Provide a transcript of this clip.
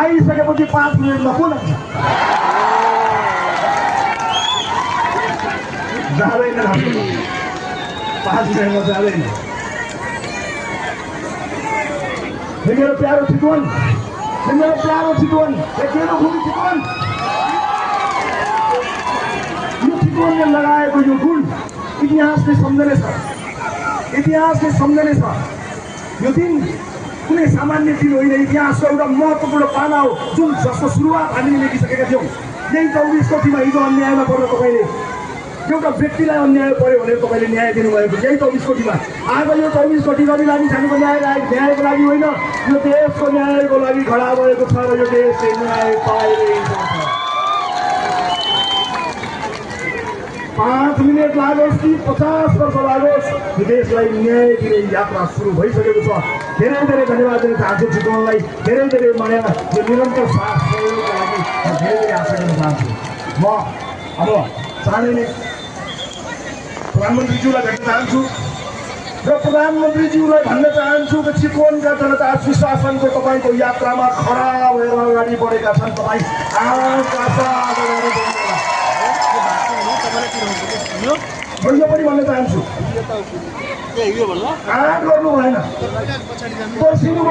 आइसकेपछि 5 मिनटमा को लाग्छ जाँदैन 5 मिनटमा जाँदैन मेरो प्यारो चितवन मेरो प्यारो चितवन मेरो भूमि चितवन यो चितवनले लगाएको यो गुण इतिहासले सम्झने छ यो दिन कुनै सामान्य दिन होइन इतिहासको एउटा महत्त्वपूर्ण पाना हो जुन जसको सुरुवात हामीले लेखिसकेका थियौँ यही 24 गतिमा हिजो अन्यायमा पर्न तपाईँले एउटा व्यक्तिलाई अन्याय पर्यो भनेर तपाईँले न्याय दिनुभएको यही 24 गतिमा आज यो 24 गति रवि लामी छानेको न्यायको लागि होइन यो देशको न्यायको लागि खडा भएको छ र यो देशले न्याय पाइरहेको छ 5 मिनट लागोस् कि 50 वर्ष लागोस् यो देशलाई न्याय दिने यात्रा सुरु भइसकेको छ धेरै धेरै धन्यवाद दिन चाहन्छु चितवनलाई धेरै धेरै माया यो निरन्तर साथ सहयोगका लागि म धेरै धेरै आशा गर्न चाहन्छु म अब चाँडै नै प्रधानमन्त्रीज्यूलाई भेट्न चाहन्छु र प्रधानमन्त्रीज्यूलाई भन्न चाहन्छु कि चितवनका जनता सुशासनको तपाईँको यात्रामा खडा भएर अगाडि बढेका छन् तपाईँ यो पनि भन्न चाहन्छु आँट गर्नु भएन पर्सिनु